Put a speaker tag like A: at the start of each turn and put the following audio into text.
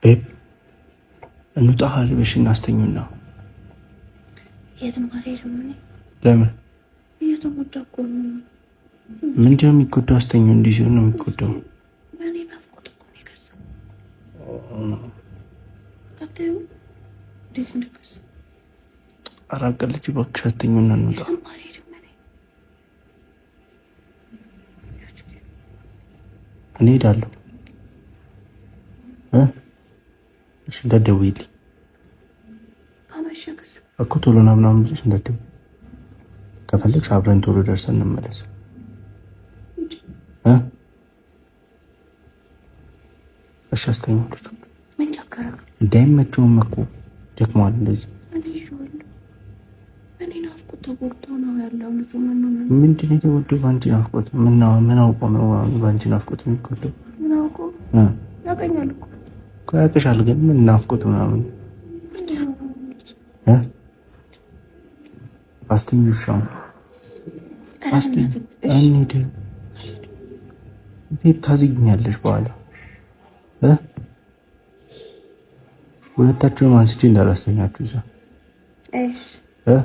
A: Babe፣ እንውጣ፣ ልበሽ እናስተኙና።
B: የትም አልሄድም እኔ።
A: ለምን?
B: እየተጎዳ እኮ ነው።
A: ምንድን ነው የሚጎዳው? አስተኙ። እንዲህ ሲሆን ነው የሚጎዳው።
B: በእኔ ናፍቆት እኮ ነው የከሳው። አታዩም እንዴት እንደከሳ?
A: ኧረ አቀልጅ እባክሽ፣ አስተኙና እንውጣ።
B: የትም አልሄድም እኔ።
A: እኔ እሄዳለሁ እ እሺ እንዳትደውይልኝ።
B: ካመሸክስ?
A: እኮ ቶሎ ና ምናምን ብለሽ እንዳትደውይ። ከፈለግሽ አብረን ቶሎ ደርሰን እንመለስ እ እሺ አስተኙ ልጁ።
B: ምን ቸገረ?
A: እንዳይመቸውም እኮ ደክሟል እንደዚህ።
B: እኔ ይዤዋለሁ። በእኔ ናፍቆት ተጎድቶ ነው ያለው ልጁ። ምን ነው?
A: ምንድን ነው የተጎዳው? በአንቺ ናፍቆት ምን ምን አውቆ ነው በአንቺ ናፍቆት የሚጎዳው?
B: ምን አውቆ? ያውቀኛል እኮ።
A: እኮ ያውቅሻል፣ ግን ምን ናፍቆት ምናምን እ አስተኙ፣ እሺ አሁን አስተኙ፣ እንሂድ። Babe፣ ታዝጊኛለሽ በኋላ እ ሁለታችሁንም አንስቼ እንዳላስተኛችሁ እዛ።
B: እሺ።
A: እ